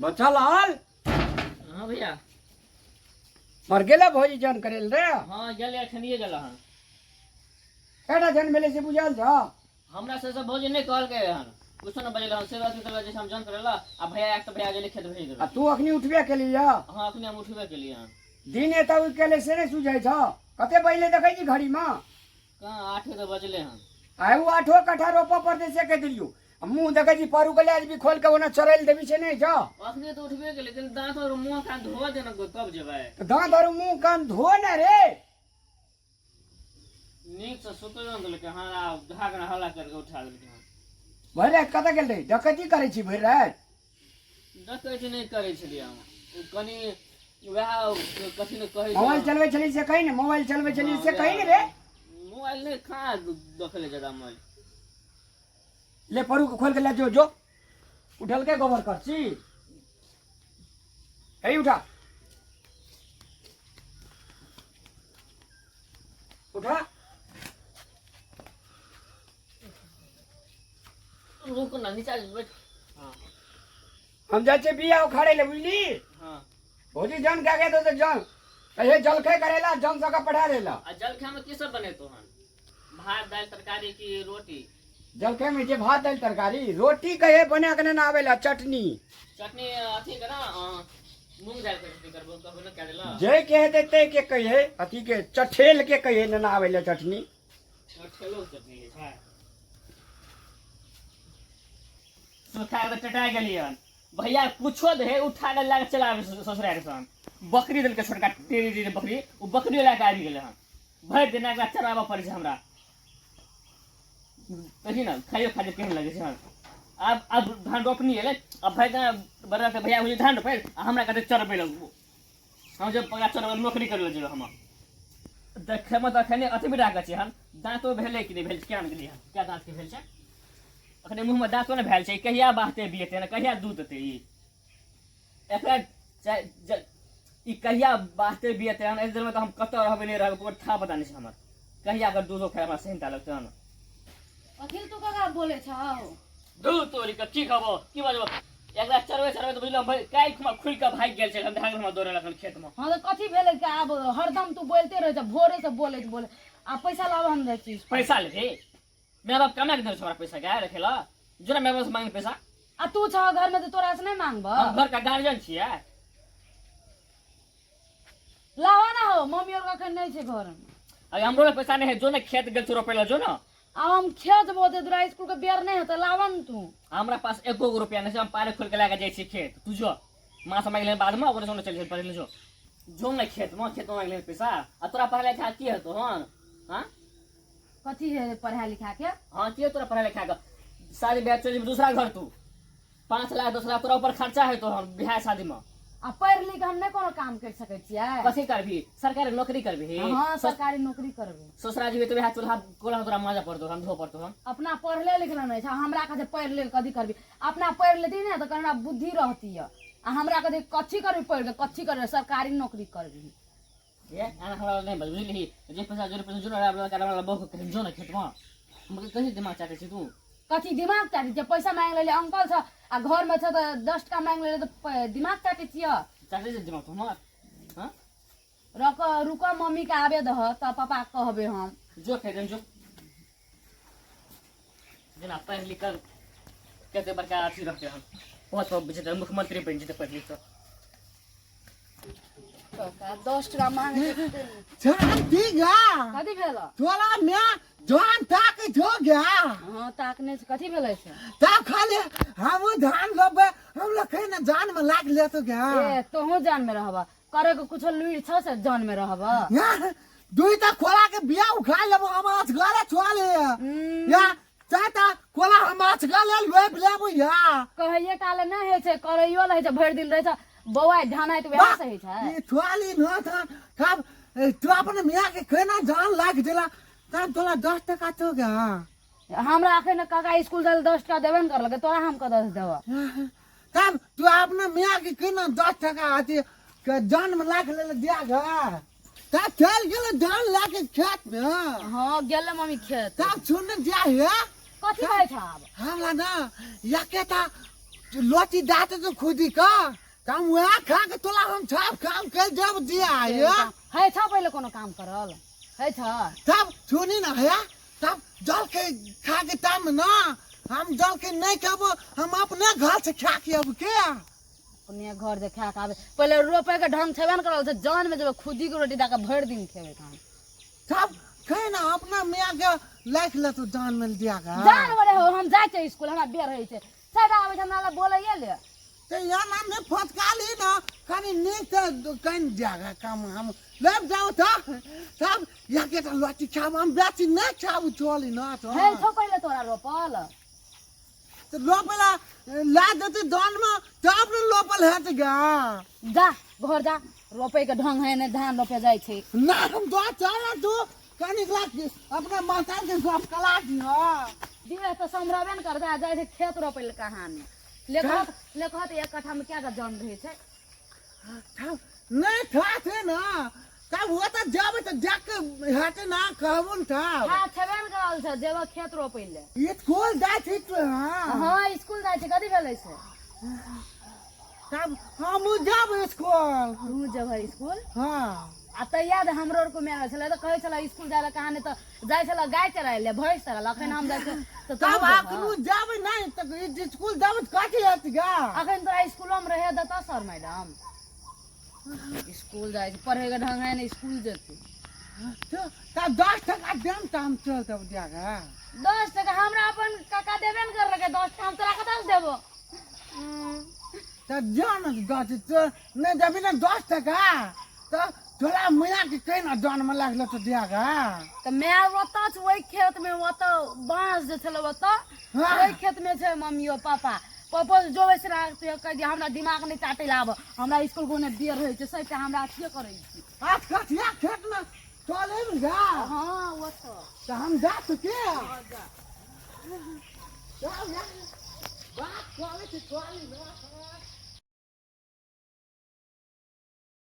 बच्चा लाल। हाँ भैया। मर गेला भौजी जन करेल रे। हाँ गेले, अखनिए गेला हन। केटा जन भेलै से बुझल छ? हमरा से सब भौजी नहि कहलकै हन, कुछो नहि बजेला हन, से बात करला जैसे हम जन करेला आ भैया एक तऽ भैया गेले खेत भेज आ देबै। तू अखनी उठबे केली या? हाँ, अखनी हम उठबे केलियै हन। दिन एतऽ उठि गेलै से नहि सुझै छ? कते बजले देखै छी घड़ी मे? कहाँ, 8 तऽ बजले हन। आइ ओ 8 कट्ठा रोपऽ पड़तै से कहि देलियौ। आ मुँह देखै छी परू के आज भी खोल के ओना चढ़ैल देबी से नहि छ? अखनी तऽ उठबे केलियै, कनि दाँत और मुँह कान धो देना तब जेबै। तऽ दाँत और मुँह कान धो ने रे। नीक से सुतलो नहि देलकै हन आ झागना हल्ला करके उठा देलकै हन। भरि राति कतऽ गेल रही? डकैती करै छी भरि राति? डकैती नहि करै छलियै हम, ओ कनि वएह कथी ने कहै छै। मोबाइल चलबै छली से कही ने, मोबाइल चलबै छली से कही ने रे। मोबाइल नहि कहाँ देखै लए जादा मोबाइल। ले परू के खोल के ले जो, जो उठल के गोबर कर छी। हे उठा उठा। रुक ना, नीचा बैठ। हाँ। हम जाइ छियै बिया उखाड़े ले, बुझली? हाँ। भौजी जन क्या कहते तो जन कहिए जलखै करेला जन सबके पठा देला। आ जलखै में की सब बनेतो हन? भात दालि तरकारी की रोटी? जलखै में जे भात दालि तरकारी, रोटी कहे बना के ना आवेला, चटनी। चटनी अथी के ना, मूंग दालि के चटनी करबो कहबो ना कए देला। जे के हेतै ते के कहिए, अथी के चठेल के कहिए ना आवेला चटनी। चठेलो के चटनी होइ छै। सुखा के टटा गेलियन भैया, कुछो दे उठा के लए के चला आबै ससुरार सन। बकरी देलकै छोटका टेरी टेरी बकरी, ओ बकरी लए के आबि गेलै हन। भरि दिन एकरा चराबऽ पड़ै छै हमरा। देखी ने खाइयो खाइयो केहन लगै छै हन। आब धान रोपनी एलै, अब भरि दिन बड़ा भैया हुई धान रोपै आ हमरा कहतै चरबै लगबो। हम जब पकड़ा चरबै नौकरी करै लए जेबै हम। देखैमे तऽ अखने अथी भी राखै छै हन। दाँतो भेलै कि नहि भेल छै, केना गेलियै हन, क्या दाँत के भेल छै? अखने मुँहमे दाँतो नहि भेल छै, कहिया बाहते बियेतै ने, कहिया दूध देतै ई एकरा? ई कहिया बाहते बियेतै हन? एहि देरमे तऽ हम कतऽ रहबै नहि रहबै कोनो था पता नहि छै हमर। कहिया अगर दूधो खाय हमरा सेहनता लगतै हन। अखिल, तू ककरा बोले छौ? दूध तोरी के की कहबो, की बजबो? एकरा चरबै चरबै तऽ बुझलहुँ भाइ काल्हि खुमा खुलि कऽ भागि गेल छै। हम भागि हमरा दौड़े लगल खेतमे। हाँ तऽ कथी भेलै कि आब हरदम तू बोलते रहै छ, भोरे से बोले बोले। आ पैसा लाबऽ, हम जाइ छी। पैसा लेबही? माय बाप कमा के देने छौ हमरा पैसा के रखे ला? जो ना माय बाप से मांग पैसा। आ तू छह घर में तऽ तोरा से नहीं मांगबऽ? हम घर का गार्जियन छियै। लावा ना हो, मम्मी और अखन नहीं छै घर में। अरे हमरो लग पैसा नहीं है, जो ना खेत गेल छौ रोपे ला, जो ना। आब हम खेत जेबो ते तोरा स्कूल के बेर नहीं हेतै, लावा न तू। हमरा पास एको गो रुपया नहीं छै, हम पारे खोल के लए के जाइ छियै खेत। तू जो माँ से मांगि लेने बाद में, ओकरे संगे चलि जेबै। पहिले जो जो ने खेत में, खेत में मांगि लेने पैसा। आ तोरा पढ़ाई लिखा की हेतौ हन? हाँ? कथी है पढ़ाई लिखा के? हाँ, की तोरा पढ़ाई लिखा के? शादी ब्याह चलि जेबही दूसरा घर, तू 5 लाख 10 लाख तोरा ऊपर खर्चा हेतौ हन बियाह शादी में। आ पढ़ लिख हम नहीं कोनो काम कर सकै छियै? कथी करबही? सरकारी नौकरी करबही? हाँ, सरकारी नौकरी करबै। ससुरा जेबही तऽ वएह चूल्हा कोला तोरा माजा पड़तौ हन, धो पड़तौ हन। अपना पढ़ले लिखले नहीं छै, हमरा कहै छै पढ़ि लिख कथी करबी। अपना पढ़ि लेती ने तऽ हमरा बुद्धि रहती है। आ हमरा कहै कथी करबी पढ़ि के, कथी करबी? सरकारी नौकरी करबी। ए आना हमरा नहीं बस बुझलिही, जे पैसा जोरे पैसा जोरे आबे वाला बहु कहीं जो ना खेत में। हम कहीं दिमाग चाटे छी तू? कथी दिमाग चाटे छियै? पैसा मांगि लेलियै, अंकल छ आ घर में छ तऽ 10 टका मांगि लेलियै तऽ दिमाग चाटे छियै? चाटे छै दिमाग तोहर? हाँ। रख, रुक, मम्मी के आबे दह तब पापा के कहबै हम। जो खेत में जो। जेना पढ़ि लिख कऽ कते बड़का अथी रहतै हम पद पर जेतै, मुख्यमंत्री बनि जेतै पढ़ि लिख कऽ। काका, 10 टका मांगे। शांति गा। कथी भेल? तोरा में धान ताक छो गया? हाँ, ताकने छै, कथी भेलै से? तब खाली हम धान रोपे, हम लोग कहीं ना जान में लाग ले तो गया। ए, तोहूँ जान में रहबा? करे के कुछो लुरि छ से जान में रहबा? यहाँ दुई ता कोला के बिया उखा लेबो हम आज घरे छोड़ ले। या चाहता कोला हम आज घरे लोप लेबो या। कहैये काले नहि होइ छै, करैयो लै छै। भरि दिन रहै छै बौआ ढानाइत, वएह से होइ छै। ई थोली न था तब तू अपन मियाँ के केना जान लाग देला, तब तोरा 10 टका तो गया। हमरा अखन काका स्कूल जाय 10 टका देबे ने करलकै, तोरा हम कतऽ से देबऽ? तब तू अपना मियाँ के केना 10 टका अथी के जान में लाख ले दिया गा? तब चल गेल धान लाके खेत में? हाँ, गेलै मम्मी खेत। तब सुन दिया है। कथी कहै छ आब? हमरा ना यके ता लोटी दाते तो खुदी का काम वह खा के तोला हम छाप काम कर जब दिया है। है छ पहिले कोनो काम करल है छ? तब सुनी ना है, तब जल के खा के टाइम ना हम जल के नहीं खाबो, हम अपने घर से खा के अब के अपने घर से खा के आबे। पहिले रोपे के ढंग छेबे न करल छै, जन में जेबै खुदी के रोटी दऽ के भरि दिन खेबै तहन। तब खे ना अपना मियाँ के लाख ले तो जान मिल दिया का जान बड़े हो, हम जाइ छियै स्कूल, हमरा बेर होइ छै, सदा आबै छै हमरा लग बोलैये ले। तो यहाँ नाम ने फटका ली ना कनी नीक तो कन दिया का काम हम लेब जाओ था। तब यहाँ के तो लोटी खाब हम बेची नहीं खाब चली ना तो है छौ पहिले तोरा रोपल? तो लोपला ला देते दान में तब न लोपल हेत गा। जा घर जा, रोपे के ढंग है ने, धान रोपे जाइ छै। ना हम दो चल तू कनी लाख अपना माता के गप कला दियो दिए तऽ सम्हरबे ने करतै, आ जाइ छै खेत रोपै लए कहानी लेखत लेखत एक कट्ठा में क्या जन रहै छै? तब नहीं था थे ना तब वो तो जब तो जाके हेते ना कहबो न तब हँ छेबे ने करल छै, जेबऽ खेत रोपै लए। स्कूल जाइ छी तू? हाँ हँ स्कूल जाइ छै, कथी भेलै से? तब हम जब स्कूल तू जेबह स्कूल? हाँ। आ तऽ याद हमरो आरके माय छलै तऽ कहै छलै स्कूल जाइ लए कहानी, तऽ जाइ छलै गाय चराय लए, भैंस चराय लए। अखन हम जाइ छियै तऽ तब तोहूँ जेबह? अखनु जब नहीं तो स्कूल जब कथी हेत गा? अखन तोरा स्कूलो में रहे देतऽ सर मैडम? स्कूल जाइ छै, पढ़े के ढंग है ने, स्कूल जेतै। तब 10 टका देम तऽ हम चल तब दिया। 10 टका हमरा अपन काका देबे ने करलकै 10 टका, हम तोरा कतऽ से देबो? तऽ जो ने 10 तो नहीं देबी ना 10 टका तऽ तोरा मिया के केना जन में लागल तो दिया गा? तऽ माय ओतऽ छै ओहि खेत में, ओतऽ बाँस जे छलै ओतऽ ओहि खेत में छै मम्मियो पापा। पप्पो जो वैसे कहि दिया हमरा दिमाग नहि चाटै लए आबऽ, हमरा स्कूल गोने देर होइ छै, सभटा हमरा अथिये करै छी। आज कथिया खेत में चले ने गा? हँ ओतऽ। तऽ हम जा तो के बात चले छै, चली ना।